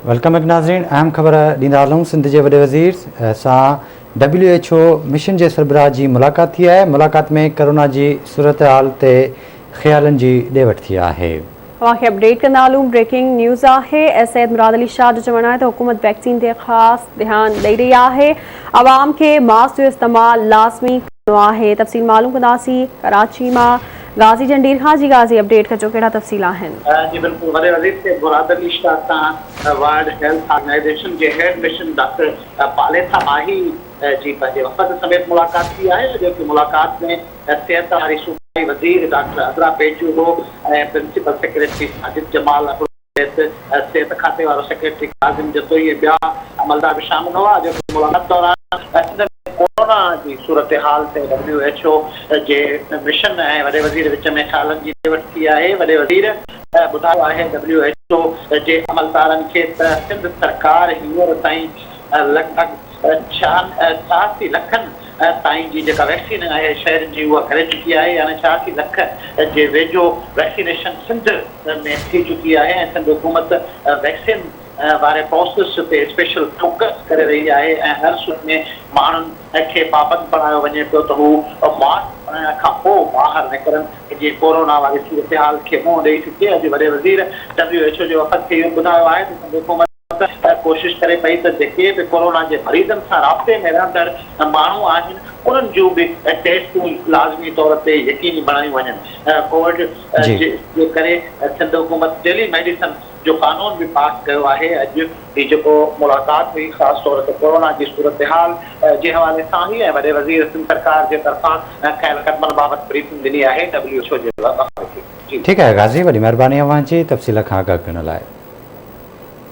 Welcome back ناظرين اهم خبر ڏيندا هلون سنڌ جي وڏي وزير سان ڊبليو ايڇ او مشن جي سربراهه جي ملاقات ٿي آهي ملاقات ۾ ڪرونا جي صورتحال تي خيالن جي ڏي وٺ ٿي آهي. اوهان کي اپڊيٽ ڪندا هلون بريڪنگ نيوز آهي سيد مراد علي شاهه جو چوڻ آهي ته حڪومت ويڪسين تي خاص ڌيان ڏئي رهي آهي عوام کي ماسڪ جو استعمال لازمي ڪرڻو آهي تفصيل معلوم ڪنداسين ڪراچي مان غازي جنڊير کان جي غازي اپڊيٽ ڪجو ڪهڙا تفصيل آهن. جي بلڪل وڏي وزير سيد مراد علي شاهه سان ورلڊ هيلٿ آرگنائيزيشن جي هيڊ مشن ڊاڪٽر پاليٿا ماهي جي پنهنجي وفد سميت ملاقات ٿي آهي اڄوڪي ملاقات ۾ صحت واري صوبائي وزير doctor Azra Pechuho ۽ principal secretary Sajid Jamal Abro صحت صحت کاتي وارو سيڪريٽري ڪاظم جتوئي ۽ ٻيا عملدار به شامل هئا جيڪو ملاقات دوران سنڌ ۾ ڪورونا جي صورتحال تي ڊبليو ايڇ او جي مشن ۽ وڏي وزير وچ ۾ خيالن جي ڏي وٺ ٿي آهي وڏي وزير ٻڌايو آهي ڊبليو ايڇ او جي عملدارن کي ته سنڌ سرڪار هينئر تائين لڳ ڀڳ 86 لکن تائين جي جيڪا ويڪسين آهي شهرين جي اها ڪري چڪي آهي يعني 86 لک جي ويجهو ويڪسينيشن سنڌ ۾ ٿي چڪي آهي ۽ سنڌ حڪومت ويڪسين واري پروسيس تي اسپيشل فوڪس ڪري رهي آهي ۽ هر صورت ۾ ماڻهن کي پابند بڻايو وڃي پيو ته هو ماسڪ پائڻ کان پوء ٻاهر نڪرن جيئن ڪورونا واري صورتحال کي منهن ڏئي سگهجي اڄ وڏي وزير ڊبليو ايڇ او جي وفد کي اهو ٻڌايو آهي ته سنڌ حڪومت ڪوشش ڪري پئي ته جيڪي به ڪورونا جي مريضن سان رابطي ۾ رهندڙ ماڻهو آهن انهن جون به ٽيسٽون لازمي طور تي يقيني بڻايون وڃن ڪووڊ جي ڪري سنڌ حڪومت ٽيلي ميڊيسن جو قانون به پاس ڪيو آهي اڄ هي جيڪو ملاقات هئي خاص طور تي ڪورونا جي صورتحال جي حوالي سان هئي ۽ وڏي وزير سنڌ سرڪار جي طرفان کنيل قدمن بابت بريفنگ ڏني آهي ڊبليو ايڇ او جي وفد کي جي. ٺيڪ آهي غازي وڏي مهرباني اوهان جي تفصيل کان آگاهه ڪرڻ لاء.